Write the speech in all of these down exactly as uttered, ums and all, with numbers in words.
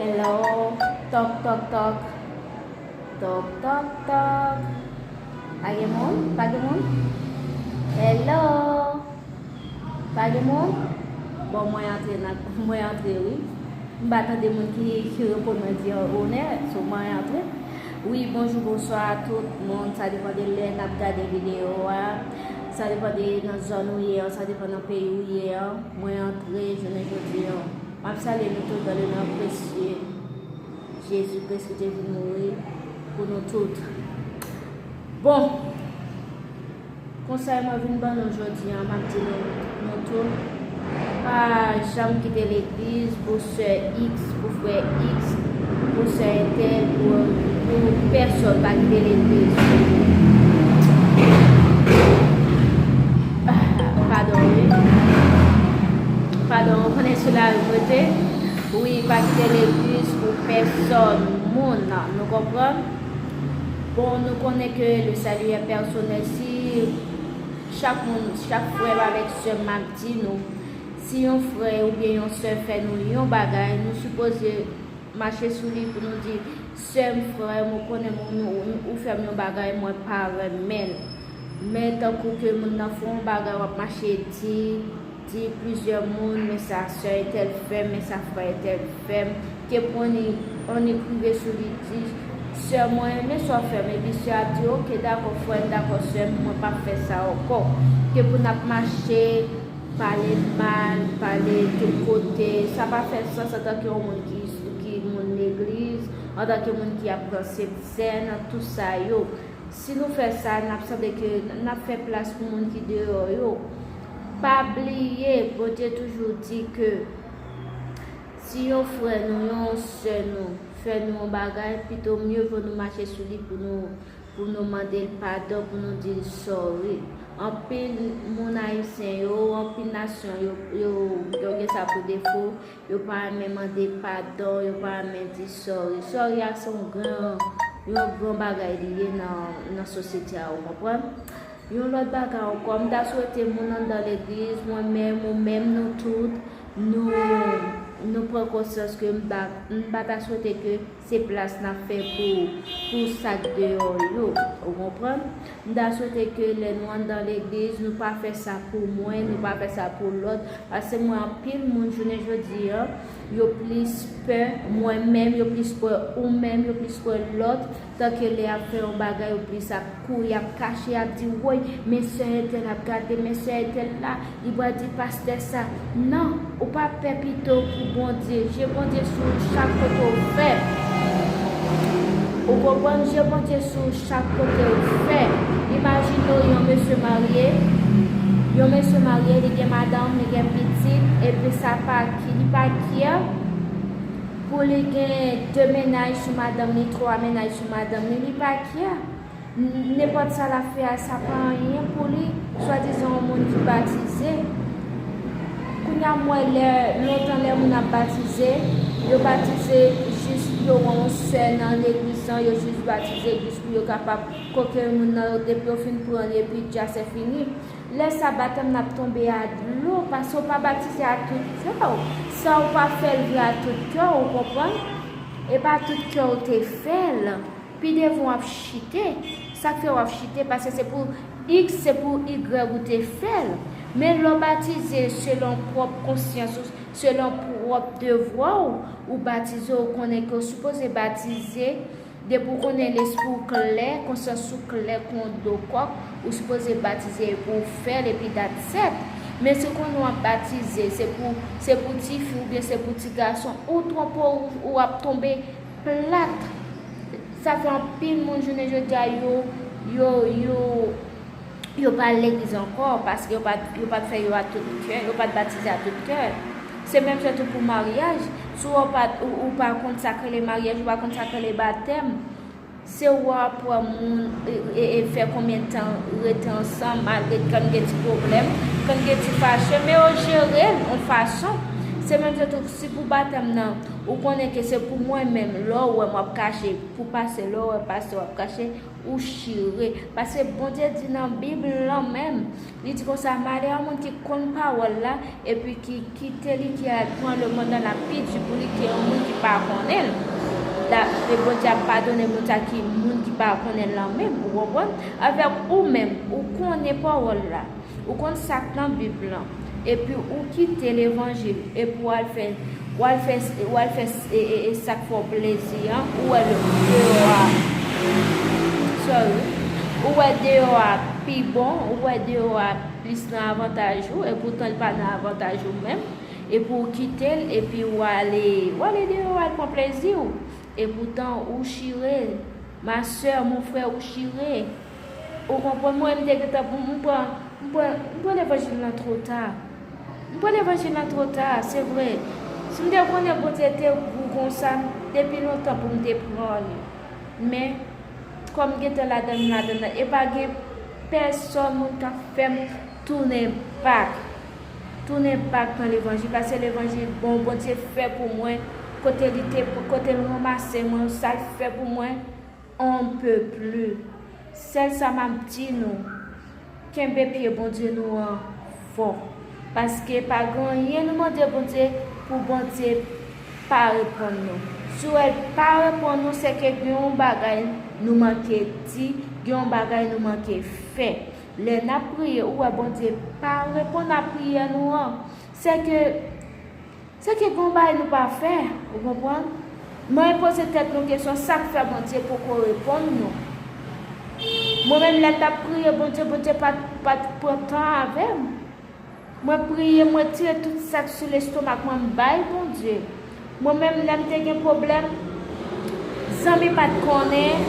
Hello, tòk, tòk, tòk. Tòk, tòk, tòk. Pa gen moun? Pa gen moun? Hello? Pa gen moun? Bon, mwen antre nan, mwen antre, wi. M pa tande moun ki, ki reponn mwen di onè, so mwen antre. Wi, bonjou, bonswa a tout moun. Sa depann de lè n ap gade videyo a. Sa depann de nan zòn ou ye an, sa depann nan peyi ou ye an. Mwen antre jounen jodi an. M ap salye nou tout dans le nom précieux Jezi Kris ki te vin mouri pou nou tout. Bon, konsèy mwen vin ban nou jodi an, m ap di nou, nou tout, pa janm kite legliz pou sè X, pou frè X, pou sè entèl, pou, pou pèsòn, pa kite legliz. Ah, padon, wi. Padon, ou konnen sou lari mwen te. Wi, pa kite legliz pou pèsòn, moun, nou konprann? Bon, nou konnen ke le salut est personnel. Si chak moun, chak frè m avèk sè m, m ap di nou, si yon frè oubyen yon sè fè nou yon bagay, nou sipoze mache sou li pou nou di, sè m, frè m, ou konnen m, ou, ou, ou fè m yon bagay, mwen pa renmen l. Men tankou ke moun nan fè yon bagay, w ap mache di, di plizyè moun, men sa sè entèl fè m, men sa frè entèl fè m. Ke pou annik, annik rive sou li di, sè mwen renmen sa w fè m, epi sè a di, oke, dakò, frè m, dakò, sè m, mwen p ap fè sa ankò. Ke pou n ap mache, pale mal, pale tout kote, sa pa fè sans antanke yon moun ki, ki moun legliz, antanke moun ki ap pran sentsèn, tout sa yo. Si nou fè sa, n ap sanble ke n ap fè plas pou moun ki deyò yo. Pa bliye, Bondye toujou di ke si yon frè nou, yon sè nou, fè nou yon bagay, pito mye vo nou mache sou li pou nou, pou nou mande l padon, pou nou di l sorry. Anpil moun ayisyen yo, anpil nasyon yo, yo, yo gen sa pou defo, yo pa renmen mande padon, yo pa renmen di sorry. Sorry a se yon gran, yon gran bagay li ye nan, nan sosyete a, ou konprann? Yon lòt bagay ankò, m ta swete moun anndan legliz, mwen menm, ou menm, nou tout, nou, nou pran konsyans ke m ta, m pa ta swete ke se plas n ap fè pou, pou sa k deyò yo, ou konprann? M ta swete ke lè nou anndan legliz, nou pa fè sa pou mwen, nou pa fè sa pou lòt, paske m wè anpil moun jounen jodi an, yo plis pè mwen menm, yo plis pè ou menm, yo plis pè lòt, tanke lè y ap fè yon bagay, yo plis ap kouri, y ap kache, y ap di, woy, men sè entèl ap gade, men sè entèl la, li pral di pastè sa. Non, ou pa pè pito pou Bondye. Je Bondye sou ou chak kote w fè. Ou konprann? Je Bondye sou ou chak kote w fè. Imajine w yon mesye marye, yon mesye marye, li gen madanm, li gen pitit, epi sa pa ki, li pa kè pou li gen de mennaj sou madanm li, twa mennaj sou madanm li, li pa kè. Nenpòt sa l ap fè a, sa pa anyen pou li, swadizan yon moun ki batize. Kounye a, m wè lè, lontan lè moun ap batize, yo batize jis yo wè yon sè nan legliz lan, yo jis batize jis pou yo kapab koke moun nan, depi yo fin pran li, epi dja se fini. Lè sa, batèm nan ap tonbe a dlo, paske w pa batize a tout kè w. Sa w pa fè l vre a tout kè w, ou konprann? E pa tout kè w te fè l. Pi devan w ap chite. Sa k fè w ap chite, paske se pou X, se pou Y ou te fè l. Men lè w batize selon pwòp konsyans ou, selon pwòp devwa w, ou batize, ou konnen ke w sipoze batize. Depi w konnen lespri w klè, konsyans ou klè kon do kòk, ou sipoze batize pou w fè l epi that's it. Men si w konnen w ap batize, se pou, se pou tifi oubyen se pou ti gason, ou twonpe w, ou ap tonbe plat. Sa fè anpil moun jounen jodi a, yo, yo, yo, yo pa al legliz ankò, paske yo pa t, yo pa t fè yo a tout kè, yo pa t batize a tout kè. Se menm jan tou pou maryaj. Si w pa t, ou, ou pa konn sa k rele maryaj, ou pa konn sa k rele batèm, se ou ap wè moun, e, e, e fè konbyen tan rete ansanm, malgre kan gen ti pwoblèm, kan gen ti fache, men yo jere l yon fason. Se menm jan tou, si pou batèm nan, ou konnen ke se pou mwen menm, lè w wè m ap kache, pou pastè, lè w wè pastè w ap kache, ou chire. Paske Bondye di nan Bib lan menm, li di konsa, malè a moun ki konn pawòl la, epi ki kite li, ki al pran lemonn nan, l ap pi di pou li ke yon moun ki pa konnen l. La, e Bondye ap padone moun sa ki, moun ki pa konnen l lan menm, ou konprann? Avèk ou menm, ou konnen pawòl la, ou konn sa k nan Bib lan, epi ou kite levanjil, epi w al fè, w al fè, w al fè, e, e, e sa k fè w plezi an, ou wè l deyò a, sorry, ou wè deyò a pi bon, ou wè deyò a plis nan avantaj ou, e poutan l pa nan avantaj ou menm, epi w kite l, epi w ale, w ale deyò al pran plezi w. E poutan ou chire, ma sè, mon frè, ou chire. Ou konprann, mwen, m te gentan, m, m pran, m pran, m pran levanjil lan twò ta. M pran levanjil lan twò ta, se vre. Si m te konnen Bondye te gou konsa, depi lontan pou m te pran li. Men, kòm m gentan ladann, m ladann nan, e pa gen pèsòn moun k ap fè m tounen bak. Tounen bak nan levanjil, paske levanjil bon, Bondye fè pou mwen, kote li te, kote l ranmase mwen, sa l fè pou mwen, on ne peut plus. Sèl sa m ap di nou, kenbe pye Bondye nou an fò. Paske pa gen anyen nou mande Bondye pou Bondye pa reponn nou. Si w wè l pa reponn nou, se ke gen yon bagay nou manke di, gen yon bagay nou manke fè. Lè n ap priye, ou wè Bondye pa reponn a priyè nou an. Se ke, se ke gen yon bagay nou pa fè, ou konprann? Mwen poze tèt nou kesyon, sa k fè Bondye poko reponn nou? Mwen menm, lè m t ap priye Bondye, Bondye pa t, pa t pran tan avè m. Mwen priye, mwen tire tout sa k sou lestomak mwen, m bay Bondye. Mwen menm, lè m te gen pwoblèm, zanmi pa t konnen,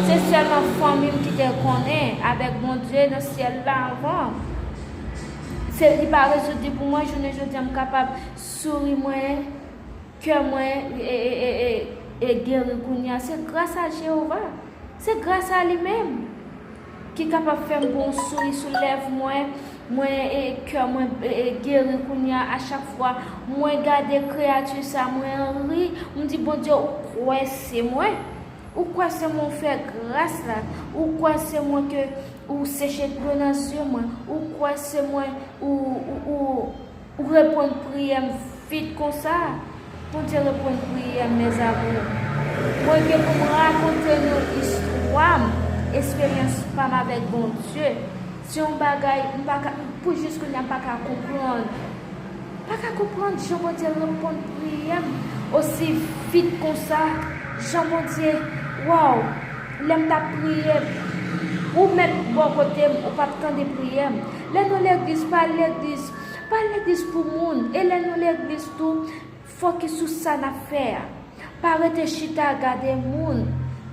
se sèlman fanmi m ki te konnen avèk Bondye nan syèl la anvan. Se, li pa rezoud li pou mwen, jounen jodi a, m kapab souri mwen, kè mwen e, e, e, e, e geri kounye a. Se gras a Jewova. Se gras a li menm ki kapab fè m gen yon souri sou lèv mwen. Mwen, e, kè mwen, e, e, geri kounye a. A chak fwa mwen gade kreyati sa, mwen ri. M di, Bondye, ou kwè se mwen. Ou kwè se mwen, ou fè gras la. Ou kwè se mwen ke ou seche dlo nan zye mwen. Ou kwè se mwen, ou, ou, ou, ou reponn priyè m vit konsa. Bondye reponn priyè m, mes amours. Mwen gen pou m rakonte nou istwa m, esperyans pa m avèk Bondye. Se yon bagay m pa ka, pou jis kounye a m pa ka konprann. Pa ka konprann jan Bondye reponn priyè m osi vit konsa. Jan Bondye, waw, lè m t ap priye, ou mèt bò kote m, ou p ap tande priyè m. Lè nou legliz, pa al legliz, pa al legliz pou moun. E lè nou legliz tou, fokis sou sa n ap fè a. Pa rete chita gade moun.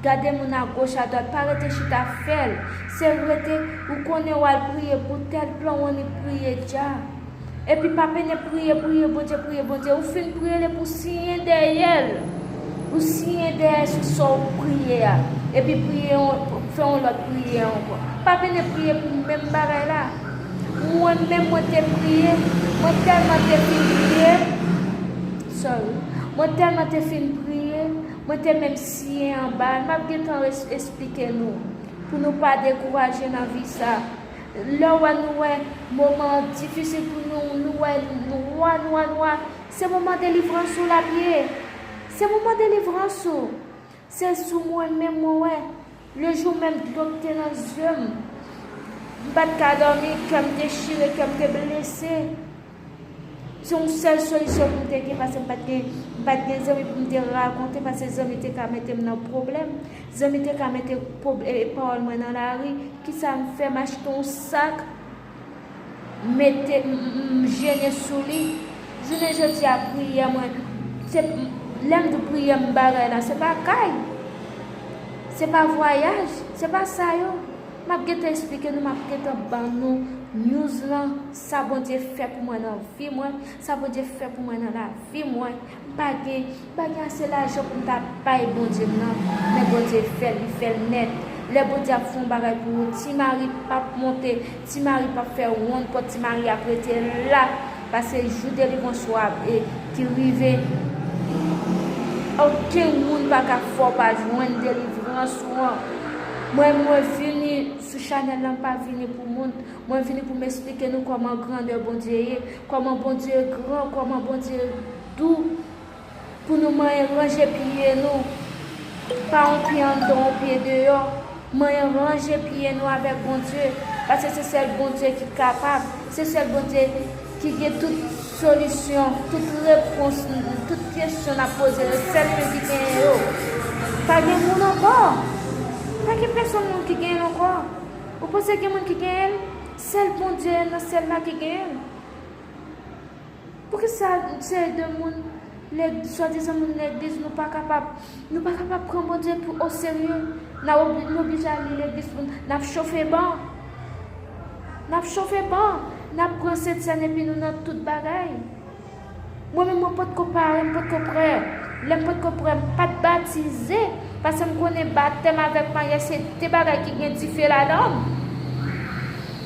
Gade moun agoch adwat. Pa rete chita fè l. Se rete, ou konnen w al priye pou tèl plan w annik priye dja. Epi pa pene priye, priye Bondye, priye Bondye. Ou fin priye l epi ou siyen dèyè l. Ou siyen dèyè sou sa w priye a. Epi priye yon, fè yon lòt priye ankò. Pa pene priye pou menm bagay la. Mwen menm mwen te priye, mwen tèlman te fin priye, sorry, mwen tèlman te fin priye, mwen te menm siyen anba l. M ap gentan es-, esplike nou, pou nou pa dekouraje nan vi sa. Lè w wè nou wè moman an difisil pou nou, nou wè nwa, nwa, nwa, se moman delivrans ou l ap ye. Se moman delivrans ou. Se sou mwen menm mwen wè. Le jou menm dlo k te nan zye m. M pa t ka dòmi, kè m dechire, kè m te blese. Se yon sèl solisyon pou m te gen, paske m pa t gen, m pa t gen zanmi pou m te rakonte, paske zanmi te ka mete m nan pwoblèm. Zanmi te ka mete pwob-, e, pawòl mwen nan lari. Kisa m fè? M achte yon sak, mete, m, m, m jennen sou li. Jounen jodi a, priyè mwen, se, lè m di priyè m, bagay la, se pa kay, se pa vwayaj, se pa sa yo. M ap gentan esplike nou, m ap gentan ban nou news lan, sa Bondye fè pou mwen nan vi mwen, sa Bondye fè pou mwen nan lavi mwen. M pa gen, m pa gen ase lajan pou m ta bay Bondye m nan, men Bondye fè l, li fè l nèt. Lè Bondye ap fè yon bagay pou ou, Ti Mari p ap monte, Ti Mari p ap fè wonn, pòt Ti Mari ap rete la, paske jou delivrans ou a, e, ki rive, okenn moun pa ka fè w pa jwenn delivrans ou an. Mwen, mwen vini sou chanèl la, m pa vini pou moun. Mwen vini pou m esplike nou kòman grandè Bondye ye, kòman Bondye gran, kòman Bondye dou. pou nou manyen ranje pye nou, pa yon pye anndan, yon pye deyò, manyen ranje pye nou avèk Bondye, paske se sèl Bondye ki kapab, se sèl Bondye ki gen tout solisyon, tout repons, tout kesyon n ap poze, se sèl li ki genyen yo. Pa gen moun ankò. Pa gen pèsonn moun ki genyen l ankò. Ou panse gen moun ki genyen l? Sèl Bondye nan syèl la ki genyen l. Poukisa seri de moun, swadizan moun legliz, nou pa kapab, nou pa kapab pran Bondye pou oserye? N a obli-, nou oblije al li legliz pou n ap chofe ban. N ap chofe ban. N ap pran sentsèn epi nou nan tout bagay. Mwen menm, mwen potko pare, m potko prè. Lè m potko prè, m pa t batize. Paske m konnen batèm avèk maryaj se de bagay ki gen dife ladan l.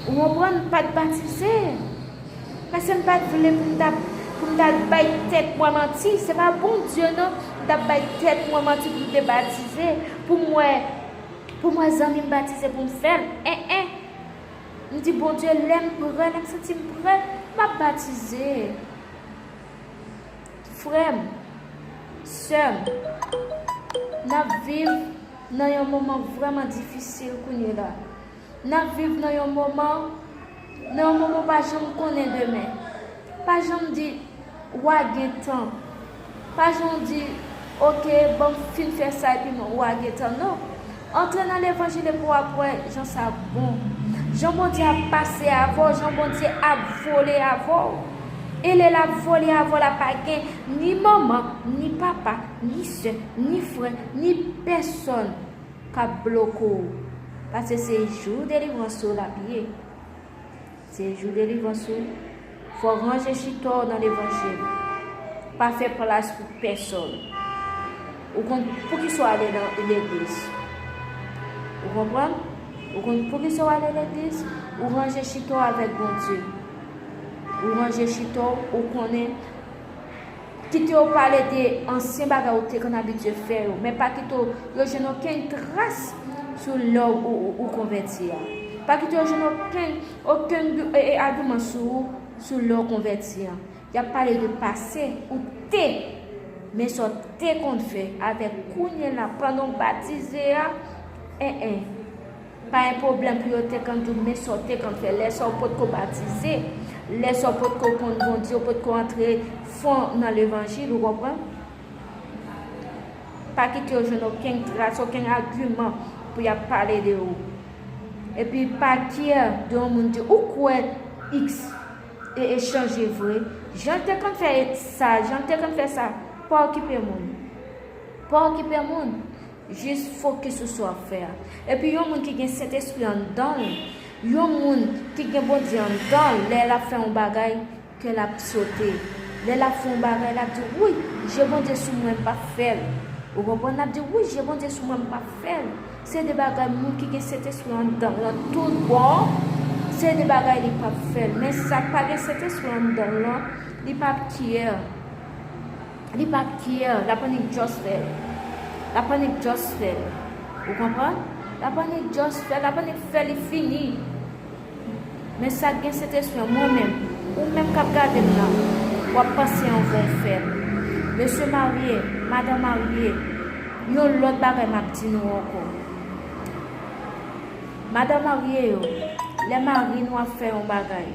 Ou konprann? M pa t batize. Paske m pa t vle pou m ta, pou m ta bay tèt mwen manti. Se pa Bondye non, m t ap bay tèt mwen manti pou m te batize. Pou m wè, pou m wè zanmi m batize pou m fè l. En, en. M di, Bondye, lè m prè, lè m santi m prè, m ap batize. Frè m, sè m, n ap viv nan yon moman vrèman difisil kounye la. N ap viv nan yon moman, nan yon moman w pa janm konnen demen. Pa janm di, w a gen tan. Pa janm di, oke, ban m fin fè sa epi mwen, w a gen tan. Non. Antre nan levanjil epi w ap wè jan sa bon. Jan Bondye ap pase avè w, jan Bondye ap vole avè w. E lè l ap vole avè w la, pa gen ni manman, ni papa, ni sè, ni frè, ni pèsonn k ap bloke w. Paske se jou delivrans ou l ap ye. Se jou delivrans ou. Fò w ranje chita w nan levanjil. Pa fè plas pou pèsonn. Ou konn poukisa w ale nan legliz. Ou konprann? Ou konn poukisa w ale legliz? Ou ranje chita w avèk Bondye. Ou ranje chita w, ou konnen. Kite yo pale de ansyen bagay ou te konn abitye fè yo, men pa kite yo jwenn okenn tras sou lè w, ou, ou, ou konvèti a. Pa kite yo jwenn okenn, okenn e, e, agiman sou ou, sou lè w konvèti a. Y ap pale de pase, ou te, men sa w te konn fè avèk kounye la, pandan w batize a, en, en. Pa gen pwoblèm pou yo te konn di w, men sa w te konn fè. Lè sa w potko batize, lè sa w potko konn Bondye, w potko antre fon nan levanjil, ou konprann? Pa kite yo jwenn okenn tras, okenn agiman pou y ap pale de ou. Epi pa kyè de yon moun di, ou kwè X e, e chanje vre. Jan l te konn fè sa, jan l te konn fè sa, pa okipe moun. Pa okipe moun. Jis fokis sou sa w ap fè a. Epi yon moun ki gen Sentespri anndan l, yon moun ki gen Bondye anndan l, lè l ap fè yon bagay, kè l ap sote. Lè l ap fè yon bagay, l ap di, wi, je Bondye sou mwen, m p ap fè l. Ou konprann? L ap di, wi, je Bondye sou mwen, m p ap fè l. Se de bagay moun ki gen Sentespri anndan l lan tout bon, se de bagay li p ap fè l. Men sa k pa gen Sentespri anndan l lan, li p ap kyè. Li p ap care, l ap annik just fè l. L ap annik just fè l. Ou konprann? L ap annik just fè l, l ap annik fè li fini. Men sa k gen Sentespri an, mwen menm, ou menm k ap gade m la, w ap panse anvan w fè l. Mesye marye, madanm marye, yon lòt bagay m ap di nou ankò. Madanm marye yo, lè mari nou ap fè yon bagay,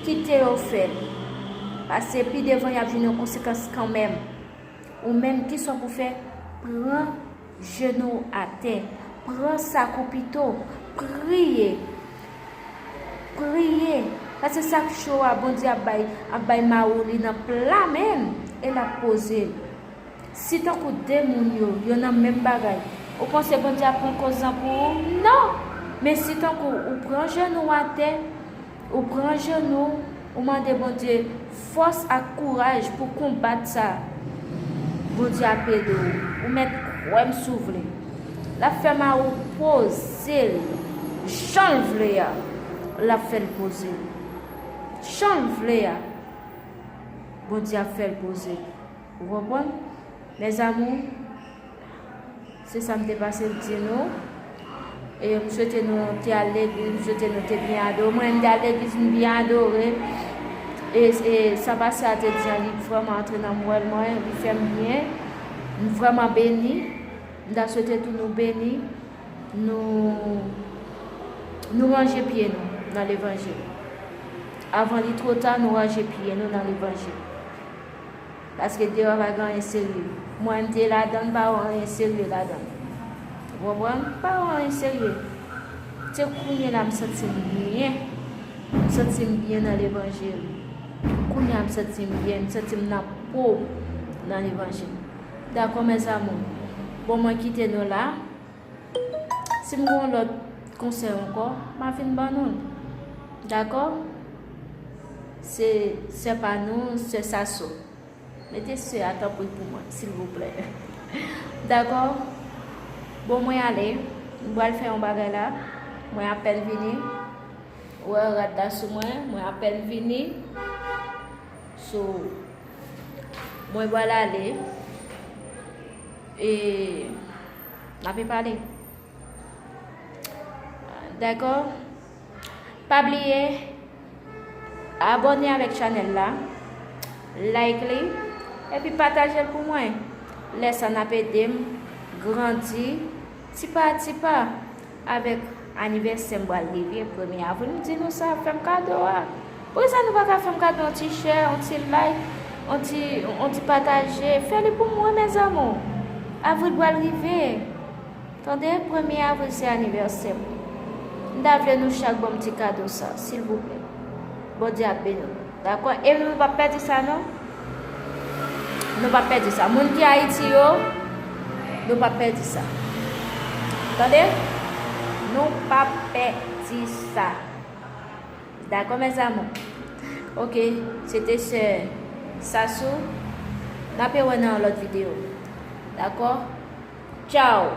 kite yo fè l. Paske pi devan, y ap jwenn yon konsekans kanmenm. Ou menm, kisa w pou fè? Pran jenou w atè. Pran sak ou pito. Priye. Priye. Paske sak cho a, Bondye ap bay, ap bay mari w li nan pla men l, e l ap poze l. Si tankou de moun yo, yo nan menm bagay, ou panse Bondye ap pran koz lan pou ou? Non! Men si tankou ou pran jenou w atè, ou pran jenou w, ou mande Bondye fòs ak kouraj pou konbat sa, Bondye ap ede w. Ou mèt kwè m si w vle. L ap fè mari w poze l jan l vle a. L ap fè l poze l jan l vle a. Bondye ap fè l poze l. Ou konprann? Mes amours, se sa m te pase di nou. E m swete nou te al legliz, m swete nou te byen adore. Mwen, m te al legliz, m byen adore. E, e sa pastè a te di an, li vrèman antre nan mwen, mwen, li fè m byen. M vrèman beni. M ta swete tou nou beni, nou, nou ranje pye nou nan levanjil. Avan li twò ta, nou ranje pye nou nan levanjil. Paske deyò pa gen anyen serye. Mwen, m te ladan l, m pa wè anyen serye ladan l. Ou konprann? M pa wè anyen serye. Se kounye la m santi m byen. M santi m byen nan levanjil. Kounye a m santi m byen, m santi m nan po m nan levanjil. Dakò, mes amours. Bon, mwen kite nou la. Si m gen yon lòt konsèy ankò, m a vin ban nou l. Dakò? Se sè pa nou, sè Saso. Mete sè a tanpri pou mwen, silvouplè. Dakò? Bon, mwen ale. M pral fè yon bagay la. Mwen apèn vini. Ou wè rad la sou mwen, mwen apèn vini. So, mwen pral ale. E n ape pale. Dakò? Pa bliye abòne avèk chanèl la, like li, epi pataje l pou mwen. Lè sa n ap ede m grandi ti pa ti pa. Avèk anivèsè m pral rive, premye avril, m di nou sa, fè m kado a. Poukisa nou pa ka fè m kado yon ti share, yon ti like, yon ti, yon ti pataje? Fè li pou mwen, mes amours. Avril pral rive. Tande, premye avril se anivèsè m. M ta vle nou chak ban m ti kado sa, silvouplè. Bondye ap beni nou. Dakò? E nou p ap pèdi sa, non. Nou p ap pèdi sa. Moun ki Ayiti yo, nou p ap pèdi sa. Tande? Nou p ap pèdi sa. Dakò, mes amours? Ok, se te sè Saso. N ape wè nan yon lòt videyo. Dakò? Tchao!